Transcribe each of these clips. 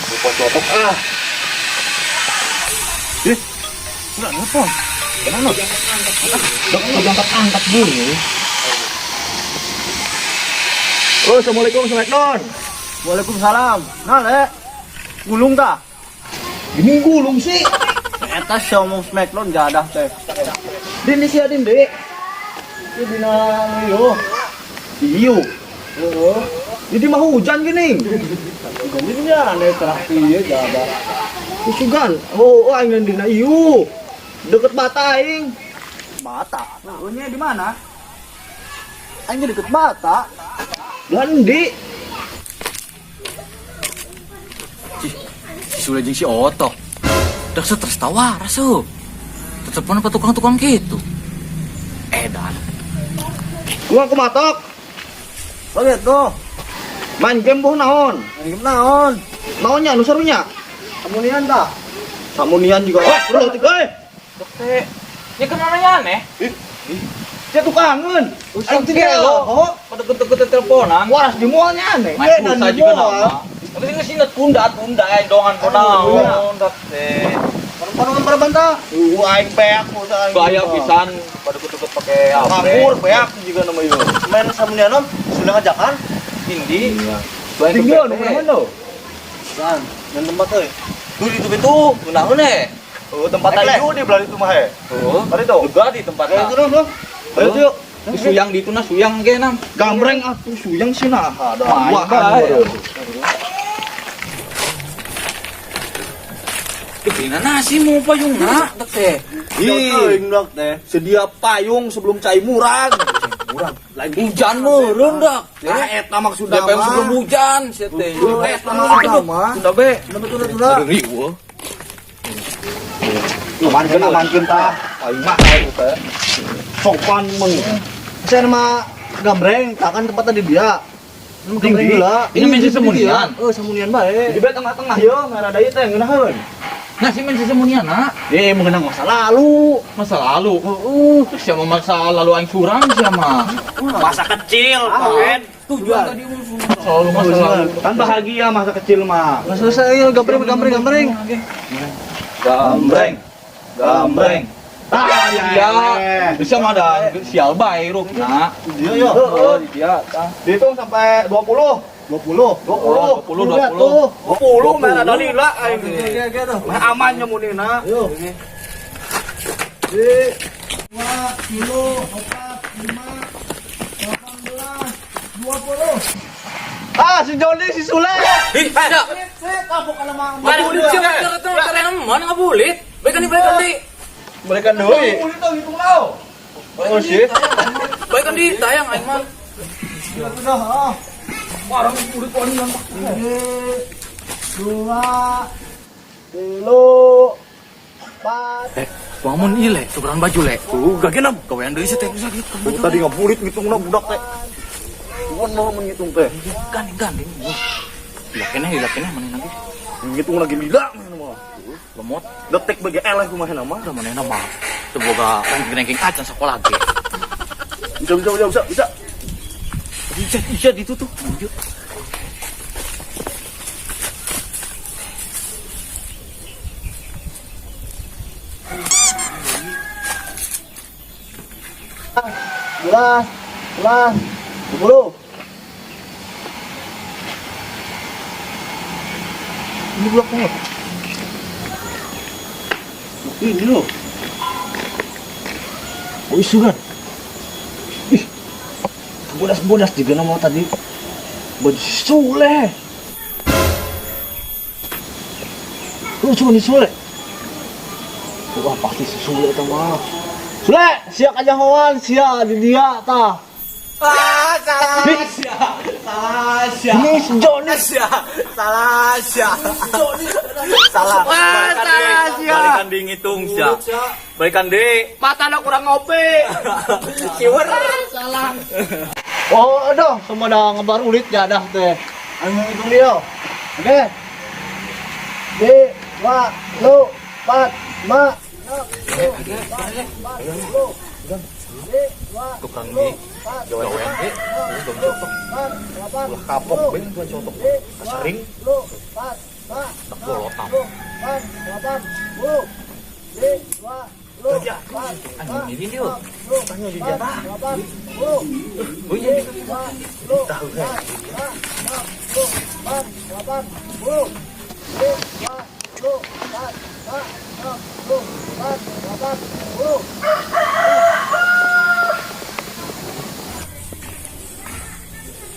Telepon cotok ah. Ih, enggak nelpon. Mana? Dok, angkat-angkat dulu. Oh, assalamualaikum, Smackdown. Waalaikumsalam. Nah, le. Gulung ta? Gini gulung sih. Eta si omong Smackdown jadah teh. Din di sia din, Dek. Ieu dina yo. Iyo. Heeh. Jadi mah hujan gini. Ganti nya aneh terah piye jadah. Usugan. Oh, oh aing dina iyo. Deket bata aing. Bata. Heeh nya di mana? Aing deket Bata. Landi. Si Sule jeung si Otok. Dak stres tawar asup. Telepon apa tukang-tukang gitu. Edan. Gua kumatok. Oh gitu. Main game boh naon? Main game naon? Naonnya nu serunya? Samunian ta? Samunian juga. Wah, perlu tiga eh. Dok teh. Ya kemana ya aneh? Sia tukangeun. Aing teh gelo. Pada getek-getek teleponan. Waras di moalnya aneh. Main pulsa juga nama. Tapi sih ngesinat tunda eh dongan kau naon. Dok teh. Panuan para banta. Aing beak pulsa aing. Gaya pisan pada getek pakai HP. Nganggur beak juga nama ieu. Main samunian om, sudah ngajakan? Indi. Tinggi nu mana lo? Kan, main tempat euy. Tuh di itu naon eh. Oh, tempat aing di belah itu mah he. Oh, Tadi tuh. Lega di tempat. Ayo turun, Bro. Ayo tuh yuk. Suyang di itu nah suyang ge nam. Gambreng atuh suyang sih nah. Ada Main buah bae. Dibeliin nasi mau payung nak, dok teh. Ih, Dok teh. sedia payung sebelum cai murang. Murang. Lagi hujan meureun dak. Ah, eta maksudna DPM mah. sebelum hujan sia teh. Eta maksudna mah. Tunda be. Tunda tunda tunda. Riweuh. Amankeun amankeun tah. Aing mah aing teh. Sopan meng. Saya nama gambreng, takkan tempat tadi dia. Tinggi. Ini main sesemunian. Oh, semunian bae. Di be tengah-tengah yo ngarada ieu teh ngeunaheun. Nah, si main sesemunian nak. Eh, mengenang masa lalu. Masa lalu. Terus siapa masa lalu aing surang siapa? Masa kecil, Pak. Tujuan tadi selalu masa lalu. Kan bahagia masa kecil mah. Nggak selesai, ayo gambreng gambreng gambreng. Gambreng. Gambreng. Ah, Ya, bisa mah ada sial bae rupna. Dia yo. Oh, dia tah. Dihitung sampai 20. 20. 20. 20 20. 20 mah ada lila aing. Oke oke tuh. Mah aman nyemunina. Ayo. 2 kilo 4 5 18 20. Ah, si Joni si Sule. Ih, ada. Set, ah bukan nama. Mari siapa mana ngabulit? Baik kan di. Mereka deui. Hitung lau. Oh, sih. Baik kan di tayang aing mah. Udah, ah. Warang bulit kok ini nampak. 2 3 4. Bangun ieu le, tukeran baju le. Tuh, gage nam gawean deui sih teh bisa gitu. Oh, tadi ngabulit ngitungna budak teh. Cuman mau menghitung teh. Gandeng gandeng. Lila keneh mana lagi? Ngitung lagi lila mana mah. Lemot, Detik bagi eleh kumaha nama. udah mana mah. Teu boga ranking-ranking acan sekolah ge. Bisa bisa bisa bisa. Bisa. Bisa bisa ditutup. Lanjut. Belas, belas, 20. Ini bulak banget. Ini loh. Oh, isu kan. Ih. Bodas-bodas juga nama tadi. Baju Sule. Lucu nih Sule. Wah, pasti si Sule itu mah. Sule, siak aja kawan, siak di dia tah. Ah, salah. Salah sia. Ini si Joni. Sia. Salah sia. Salah. Wah, salah sia. Balikan di ngitung sia. Balikan di. Mata lo kurang ngopi. Siwer. Salah. Oh, aduh, semua dah ngebar ulit ya dah teh. Ayo ngitung dia. Oke. D, dua, lu, empat, lima, enam, tujuh, delapan, sepuluh. D, dua, Tukang lu, di empat, gawean ge, belum cocok. empat, delapan, Ulah kapok sepuluh. ben gua cocok. D, dua, Kasering. lu, empat, lima, Tak enam, bolotam. tujuh, delapan, delapan, sepuluh. D, dua, lu, empat, lima, Anjing ini dia. enam, tujuh, delapan, delapan, sepuluh. Oh iya.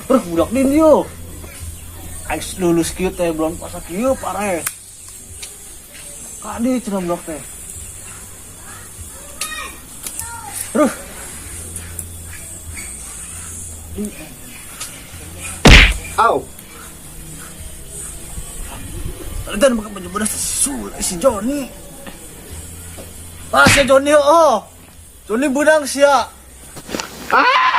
Terus budak din yo. Aing lulus kieu teh bulan puasa kieu pare. Kadi cenah budak teh. Terus. Au. Tadi kan pakai baju bodas si Joni. Ah, si Joni oh. Joni budang sia.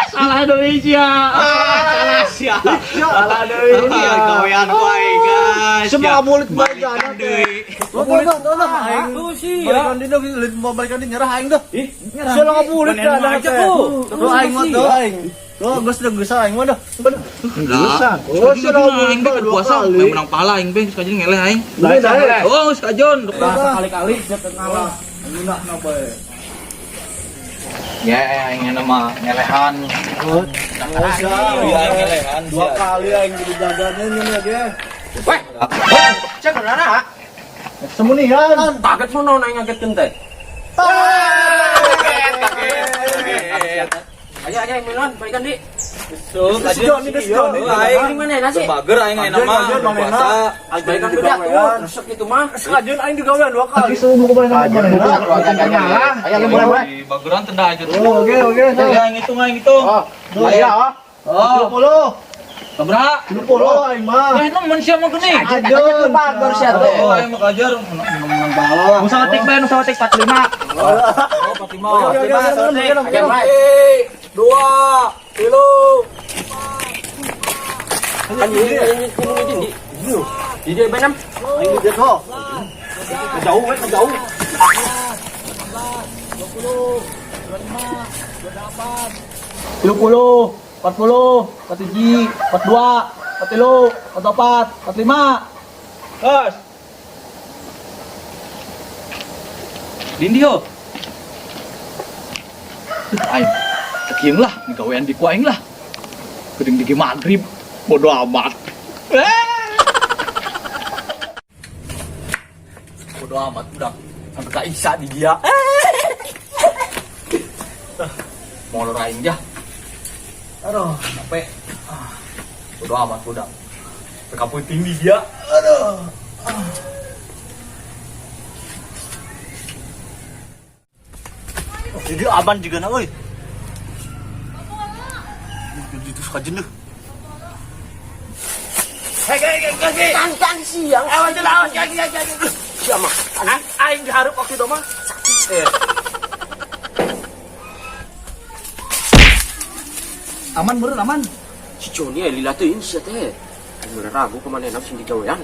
Salah Indonesia. Salah sia. Salah deui. Gawean ku aing guys. Semua mulut Balikan baja deui. Tuh, tuh, tuh, aing. Tuh sih ya. Balikan dia, mau balikan dia nyerah aing dah. Ih, Sia lah ngabulit Mana dah aja tuh. Tuh aing mah tuh aing. Tuh geus dah geus aing mah dah. Lah, Oh, sia lah ngabulit aing beh puasa yang menang pahala aing beh sekajun ngeleh aing. Dah. Oh, sekajun. Sekali-kali sia ngalah. Ayeuna na bae. Ya, aing nama ngelehan. Oh, sia. Iya, ngelehan Dua kali aing jadi jaganya ini lagi. Weh, cek kenapa? Semunian. Kaget sono aing ngagetkeun teh. Kaget. Ayo ayo minuman balikan di. Si Joni, si Joni. Aing Mana nasi? Bager aing aing nama puasa. Balikan beda tuh, resep gitu mah. Sekajian aing digawean dua kali. Mau kemana Ayo boleh boleh. Bageran tenda aja tuh. Oh, oke oke. Ya aing hitung aing hitung. Ayo. Oh, 30. Sabaraha? 30 aing mah. Eh, nemen sia mah geuning. Ajeun. Bager sia teh. Oh, aing mah kajar menang pahala. Nu saeutik bae, nu saeutik 45. Oh, 45. Oke, oke, oke, oke, oke. Dua, tilu. Kan ini kudu ini. Di dia benam. Aing di jatuh. Jauh, weh, jauh. 30, 40, 47, 42, 43, 44, 45. Terus. Dindi ho. Aing, tekieu lah, gawean di ku aing lah. Geuning di maghrib, bodo amat. Bodo amat udah sampai ka Isa di dia. Molor aing jah. Aduh, capek. Ah, bodo amat budak. Mereka puting di dia. Oh, jadi aman juga na euy. Itu sekajen deh. Tantang siang. Awas awas kaki kaki kaki. Siapa? Aing diharap waktu itu mah. Aman beureun aman. Si Joni eh lila teuing sia teh. Aing mulai ragu kemana enak sing digawean.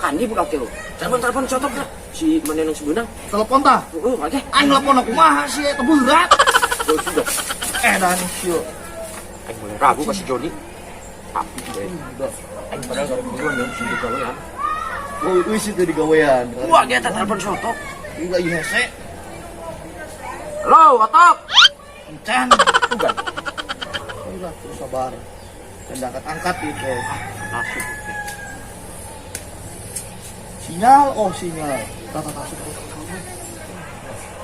Kan di budak teh. Telepon telepon cocok dah. Si mana yang sebenang. Telepon tah. Heeh, oke. Aing telepon aku mah sih eta berat. Oh, sudah. Eh dan sio. Aing mulai ragu ka si Joni. Tapi deh. Aing padahal gara duluan ya sing digawean. Oh, wih sih jadi gawean. Wah, dia teh telepon sotok. Enggak iya hese. Halo, otok. Encan. Bukan. Udah, terus sabar. Dan angkat-angkat gitu. Masuk. Sinyal, oh sinyal. Tata masuk.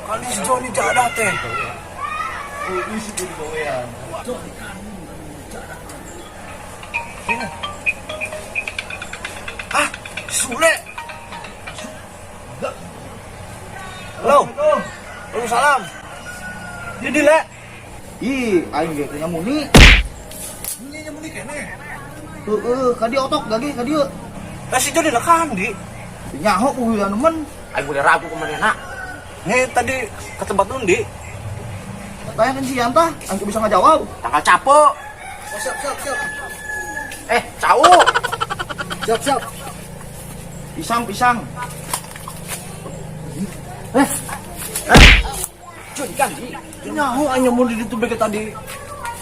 Kali si Joni jadah teh. Oh, wih sih jadi gawean. Ah, Sule. Halo. Waalaikumsalam. Jadi le. Ih, aing ge teh muni. Ini meuli keneh. Heeh, ka dieu otok gage ka dieu. Lah si Joni lah kandi. Nyaho ku nemen. Aing boleh ragu ke manehna. Nih tadi ke tempat undi. Tanyakan si Yanta, aku bisa ngajawab. Tanggal capek. Oh, siap, siap, siap. Eh, cau. Siap, siap. Pisang, pisang. Eh, Jun kandi. nyaho anya mun di ditu bege tadi.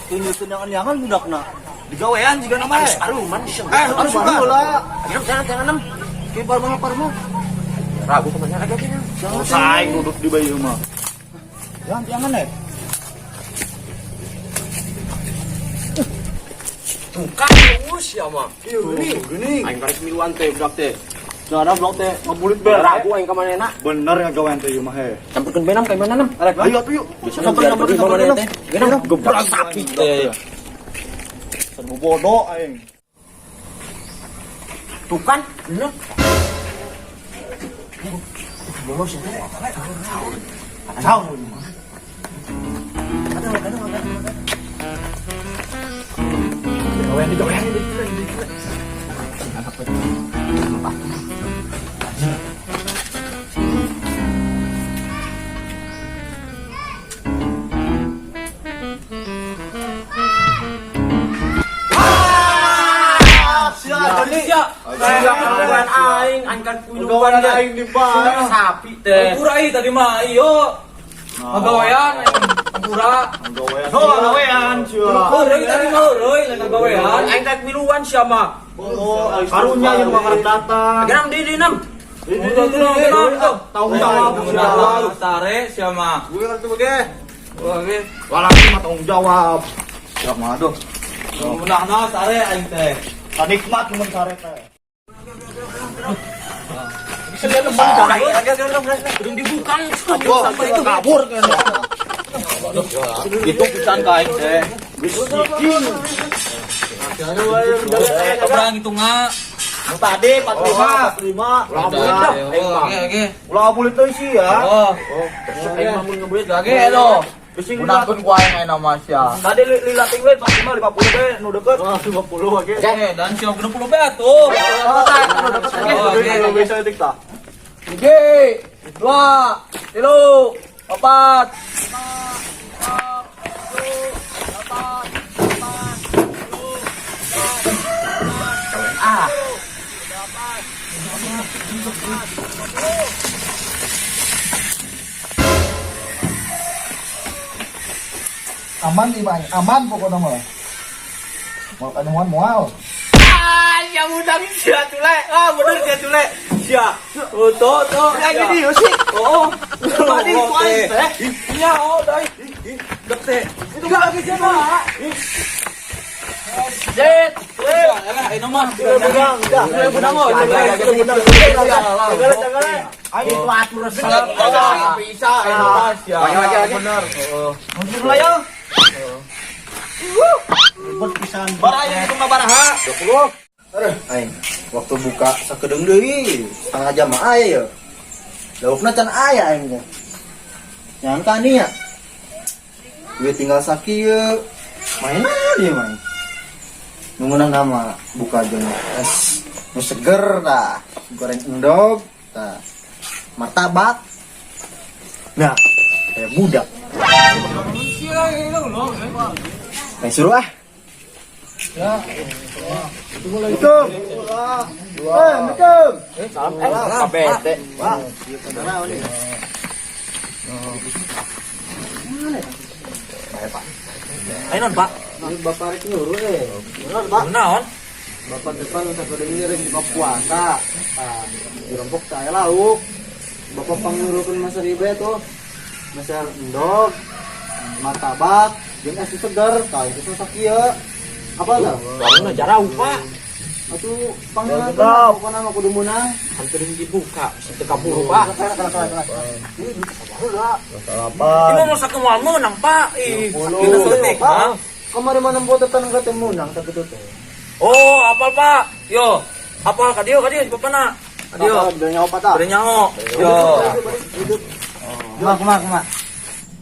Tunjuk-tunjangan budak na. Digawean juga nama Harus aruman sih. Eh, harus Baru lah. Jangan jangan jangan nem. Kayak parma parma. Ragu ke manehna lagi nya. Saing duduk di bayi mah. Jangan jangan eh. Bukan terus ya mah. Gini. Aing karek miluan teh budak teh. Jangan blok teh ngabulit ber. Ragu aing ka manehna. Bener ngagawean teh ieu mah he. Campurkeun benam ka mana nam? Ayo atuh yuk. Biasanya biar pergi ka manehna teh. Benam gebrak sapi teh. Serbu bodoh aing. Tuh kan, bener. Bolos ya. Kacau ini mah. Digawean digawean. Siap. Gawean aing, aing kan Gawean aing di bar. Sapi teh. Ampura ih tadi mah iyo. Pagawean ampura. Gawean. Oh, gawean sia. Heureuy tadi mah heureuy lain pagawean. Aing tak miluan sia mah. Oh, karunya yang bakal datang. Geram di di nam. Tuh tuh tuh tuh. Tanggung jawab. Jawab sare sia mah. Gue ngerti bege. Wah ge. Walaki mah tanggung jawab. Ya mah aduh. Menahna sare aing teh. Nikmat mun sare teh. Belum dibuka. Sampai itu kabur kan. Itu pisan ka aing teh. Keberang hitunga. Tadi 45 45. Ulah bulit dah. Oke oke. Ulah bulit teh sih ya. Oh, Aing mah mun ngebulit lagi edo. Bising Gunakeun ku aing ayeuna mah sia. Tadi lila ting we 45 50 we nu deket. 50 oke. Eh, dan sia 60 be atuh. Oke, bisa detik tah. Hiji, dua, tilu, empat. Ah. Aman di mah, aman pokoknya mah. Mau kanuan moal. Ah, sia udang sia tule. Ah, bener sia tule. Sia. Oh, tuh, tuh. Lagi di sih. Oh, Tadi ku aing teh. Iya, oh, dai. Dek teh. Itu lagi siapa? Jet. Eh, ayo mah. Benang, dah. Benang, oh, Benang. benang. Aing itu atur Bisa, ayo mah sia. Lagi, lagi. Bener. Mundur lah ya. Ribet pisan. Baraya itu mah baraha. Aduh, aing waktu buka sakedeung deui, setengah jam mah aya ya. Laukna can aya aing teh. Nyangka nih ya. Duit tinggal sakieu. Main dia main. Nunggunan nama buka jeung es nu seger tah, goreng endog tah. Martabak. Nah, kayak budak. Aing suruh ah. Assalamualaikum. Eh, Assalamualaikum. Eh, kabete. Ayo non, Pak. Bapak rek nyuruh eh. Bener, Pak. Naon? Bapak depan sakedeung ieu rek buka puasa. Tah, dirompok teh aya lauk. Bapak pangnyuruhkeun Mas Ribe tuh. Meser endog, martabak, jeung es seger, tah itu sakieu. Apa tuh? Warungna jarauh, Pak. Atuh pangnyuruhkeun pokona mah kudu meunang. Hampir dibuka, bisa teu kaburu, Pak. Ini mau masak moal meunang, Pak. Ih, kita seletik, Pak. Kemarin mana buat tetangga teh meunang sakitu teh. Oh, apal, Pak. Yo, apal ka dieu, ka dieu bapak na. Ka dieu. Udah nyawa patah. Udah nyaho. Yo. Kumaha kumaha kumaha.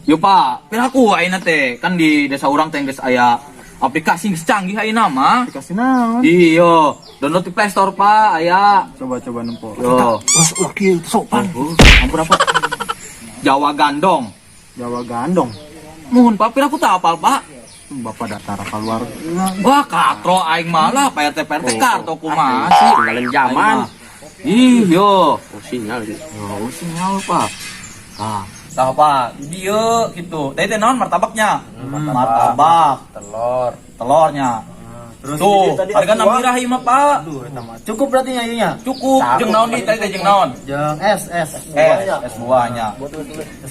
Yo, Pak. Piraku ayeuna teh kan di desa urang teh geus aya Aplikasi geus canggih ayeuna mah. Dikasih naon? Iya, download di Play Store, Pak, aya. Coba-coba nempo. Yo. Ulah ulah kieu sopan. Oh, ampun apa? Jawa Gandong. Jawa Gandong. Mohon Pak, pira aku tak apal, Pak. Bapak datar keluar. Wah, katro aing malah Pak RT Pak RT karto kumaha sih. Tinggalin zaman. Aing mah. Ih, yo. Oh, sinyal gitu. Yo, sinyal, Pak. Ah, tah Pak, dieu gitu. Tadi teh naon martabaknya? Martabak, Telur. telurnya. Terus Tuh, ini tadi harga es enam buah. birahi mah, Pak. Aduh, eta mah. Cukup berarti nya Cukup, jeung naon deui tadi teh jeung naon? Jeung es es. Es, es buahnya.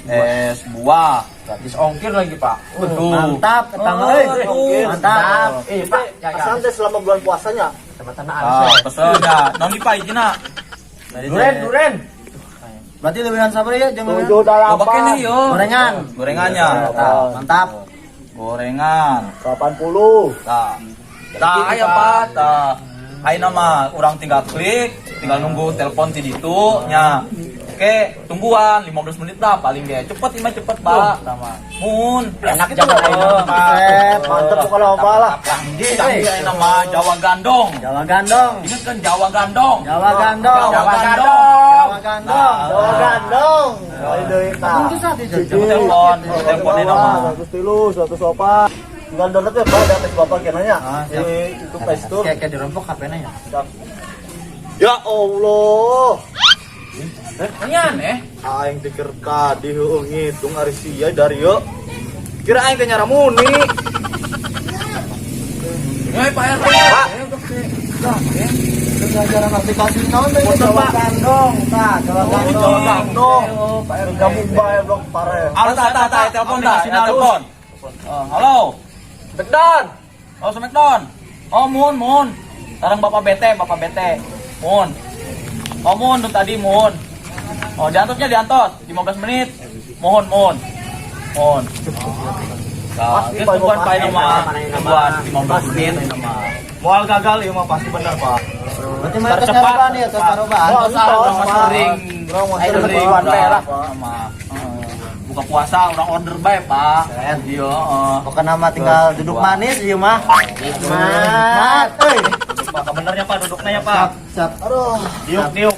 Es buah. Gratis ongkir lagi, Pak. Betul. Mantap, eta mah euy. Oh, Mantap. Eh, Pak, pesan teh selama bulan puasanya. Ah, pesen ya. Naon di Pak ijina? Duren, duren. Berarti lebihan sabar ya jeung Tujuh Loba delapan. keneh yo. gorengan. Gorengannya. Mantap. Gorengan. 80. Tah. Tah aya Pak, tah. Ayeuna mah urang tinggal klik, tinggal nunggu telepon ti ditu nya. Oke, tungguan 15 menit lah paling ge. Cepet imah cepet, Pak. Tah mah. Mun, Enak zaman ayeuna mah, Pak. Set. Mantep kalau apa lah. Canggih ayeuna mah Jawa Gandong. Jawa Gandong. Ingat kan Jawa Gandong. Jawa Gandong. Jawa Gandong. Jawa Gandong. Jawa Gandong. Ayo deui tah. Bungkus satu Hiji. Telepon, teleponin nama. 100 tilu, 100 opat. Tinggal download ya, Pak, di atas Bapak kenanya. Ah, siap. Di itu Play Store. Kayak kayak dirompok HP-nya ya. Siap. Ya Allah. Ini aneh. Aing diker tadi heueuh ngitung ari sia dari yo. Kira aing teh nyaramuni. Eh, Pak RT. Pak. Pelajaran aplikasi naon teh Jawa Gandong, tah Jawa Gandong. Jawa Gandong. Gabung bae blok pare. Halo, tah, tah, tah, telepon tah, ya, telepon. Oh, halo. Smackdown. Oh, Smackdown. Oh, mun, mun. Sekarang Bapak BT, Bapak BT. Mun. Oh, mun, tuh tadi mun. Oh, diantosnya diantos 15 menit. Mohon, mohon. Mohon. Nah, Pasti, terus Pak, tungguan pasti. Pak ini mah. Tungguan 15 menit. Moal gagal ieu mah pasti bener, Pak. Berarti mah tos ngarobaan ya, tos ngarobaan. Oh, Tos, tos, Mas Pak. sering. Urang mah Sering, sering, lah. Pak. Sama. Buka puasa orang order bae, Pak. Iya, heeh. Pokoknya mah tinggal duduk manis ieu mah. Nikmat. Euy. Duduk, Pak, kebenernya Pak, duduknya ya, Pak. Siap. Aduh. Diuk, diuk.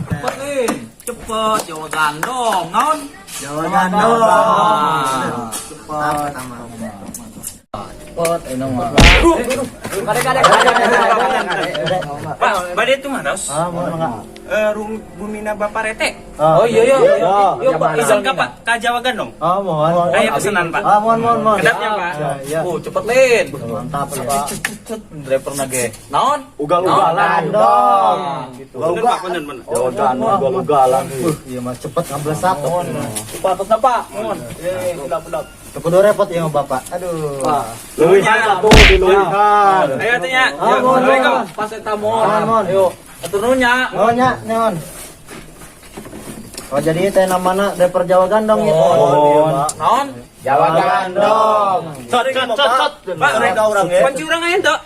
Cepet, Lin. Cepet, Jawa Gandong, non. Jawa Gandong. Ah. Cepat. Cepet, ini mah. Kade kade kade kade. Pak, bade itu mana? Ah, mau enggak? Eh, Bumina Bapak Rete. Oh iya iya. Iya. Iya, Pak. Izin ka Pak, ka Jawa Gandong. Ah, mohon. Ayo pesanan, Pak. Ah, mohon, mohon, mohon. Kedapnya, Pak. Ya, ya. Oh, cepet, Lin. Mantap ya, Pak. Cet, driver nage. Naon? Ugal-ugalan. Gandong. Gitu. Bener, Pak, bener, bener. Jawa Gandong ugal-ugalan. Iya, Mas, cepet ngablesak. Patutnya, Pak. Mohon. Eh, kedap-kedap. Tuh kudu repot ya sama Bapak. Aduh. Leuwihan atuh dileuwihan. Ayo tanya. Ah, mohon, Assalamualaikum. mohon. Pas eta mohon. Mohon, mohon. Ayo. Atur nuhun nya. Mohon nya, neon. Oh, jadi teh namana driver Jawa Gandong ya. Oh, iya, Pak. Naon? Jawa Gandong. Cot cot cot. Pak, Mereka orang ya. Kunci urang aya tuh.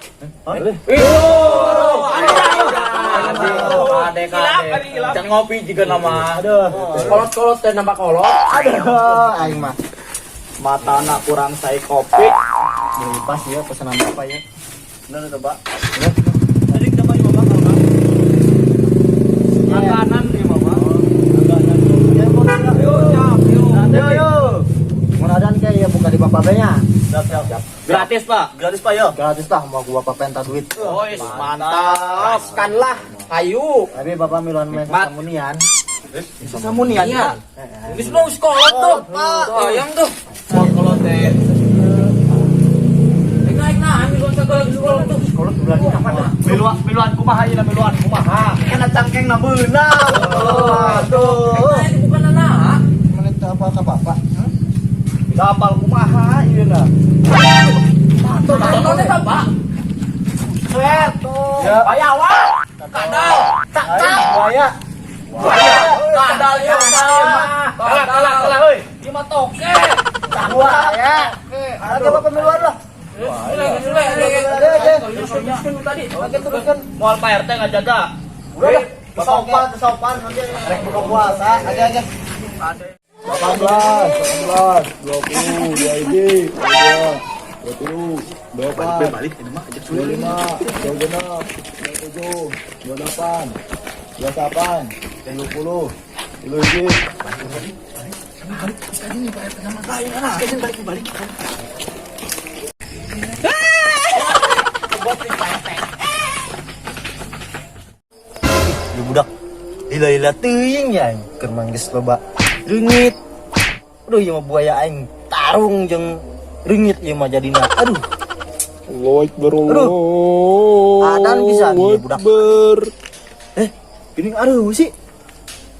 Ade kade. Can ngopi juga nama. Aduh. Kolot-kolot teh nambah kolot. Aduh, aing mah. Matana kurang sai kopi. Jadi pas ya pesanan Bapak ya. Bener itu, Pak. Tadi kita mah Bapak kalau makanan nih Bapak. Yo, siap, yo. Yo yo. Mudah-mudahan kayak ya buka di Bapak B-nya. Siap, siap, siap. Gratis, Pak. Gratis, Pak, yo. Gratis lah mau gua Bapak pentas duit. Oh, mantap. Maskanlah kayu. Tapi Bapak miluan main samunian. Samunian. Iya. Geus mau sekolah tuh. Sayang tuh. Sekolah teh. Naik nah, miluan segala di sekolah tuh. Sekolah bulan kapan dah? Miluan miluan kumaha ieu miluan kumaha? Kana cangkeng na beunang. Aduh. Naik bukan anak. Menit apa ke Bapak? Kapal kumaha ieu na? Tontonnya apa, Pak? Kampret. Ya. Bayawak. Kadal. Cakap. Buaya. Kadal ya, kadal. Kalah, kalah, kalah, euy. Ieu mah toke. Buaya. Ada apa pemiluan lah? Oke, oke. Tadi. Oke, teruskan. Moal Pak RT ngajaga. Udah lah. Kesopan, kesopan nanti rek buka puasa. Aja aja. 18, 19, 20, 21, 22, 24, Balik ini mah ajak 25, 26, 27, 28, 28, 30, 31. Balik balik. Lu budak lila-lila teuing ya aing keur manggis loba reungit. Aduh, ieu mah buaya aing tarung jeung reungit ieu mah jadina. Aduh. Allahu Akbar. Aduh. Adan bisa nih budak. Akbar. Eh, gini aduh sih.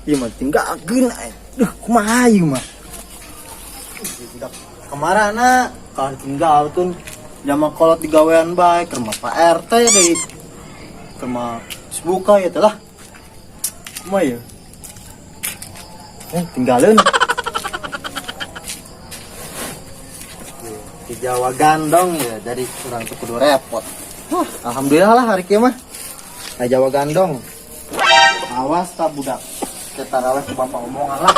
Ieu mah tinggalkeun aing. Duh, kumaha ieu mah? Ieu budak kamarana kalau tinggalkeun jama kolot digawean bae ke rumah Pak RT deui. Ke rumah buka ya teh lah. Kumaha ya? Eh, tinggalin. Di Jawa gandong ya, jadi kurang tuh kudu repot. Huh, alhamdulillah lah hari kieu mah. Nah, Jawa gandong. Awas tak budak. Kita raweh ke bapak omongan lah.